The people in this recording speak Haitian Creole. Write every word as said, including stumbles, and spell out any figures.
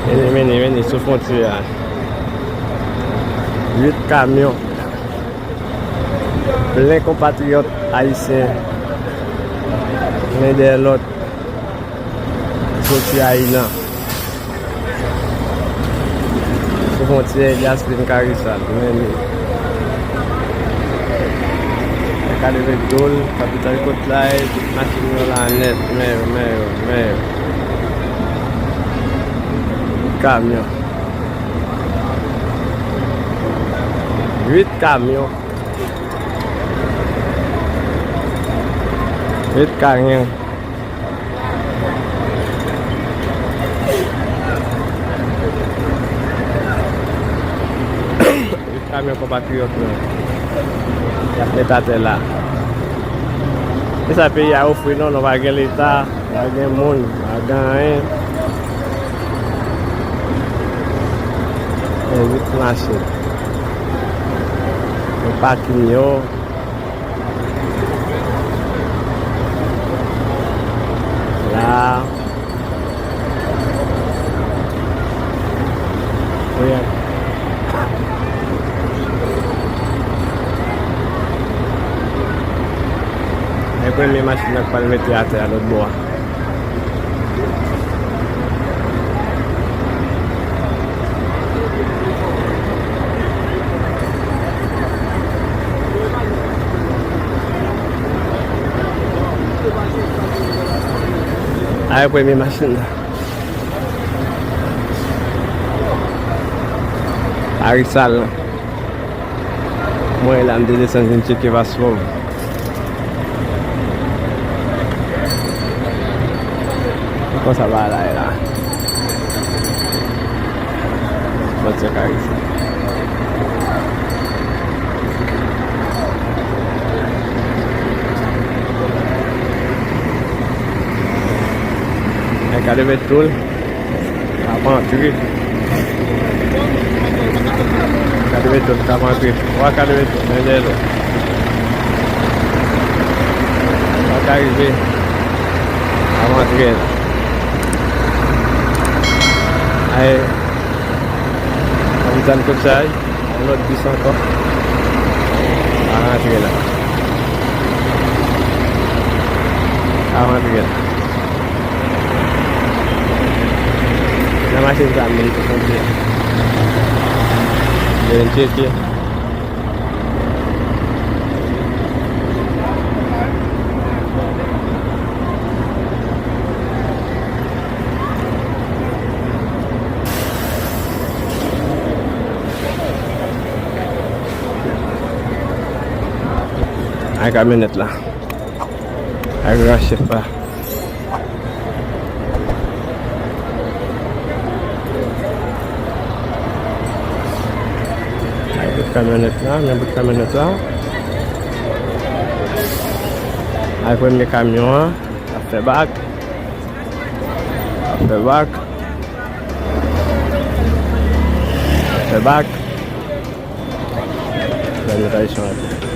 Vini, vini, vini, sou fwontyè a. Uit kamyon. Plen konpatriyòt ayisyen. Len dèyè lòt. Soti Ayilan. Sou fwontyè Jasmin Karisal, men li. Gade Bedol, kapital Kotlay, tout machin yo la nèt, men yo, men yo, men yo. Kamyon. Uit kamyon. Uit kamyon. Kamyon konpatriyòt nou y ap met atè la. Se sa peyi a ofri nou, nou pa gen leta, pa gen moun, pa gen anyen. Gen uit machin. Yo pakin yo. La. Regarde. E premye machin nan k pral mete atè a lòt bò a. Ay, premye machin nan. Karisal lan. Mwen la, m te desann vin tcheke paspò m. Konsa bagay la ye la. Fwontyè Karisal. Gade Bedol. K ap antre. Gade Bedol k ap antre. Wè gade Bedol, men dèyè l. Wè k ap rive. K ap antre. Ay. Kapitan Kotyay. Yon lòt bis ankò. K ap antre la. K ap antre la. Nan machin sa, men, se konbyen. Vin tcheke. Ay, kamyonèt la. Ay, gran chèf la. Ay, bout kamyonèt la, men bout kamyonèt la. Ay, premye kamyon an, ap fè bak. Ap fè bak. Ap fè bak. Gade Ayisyen ap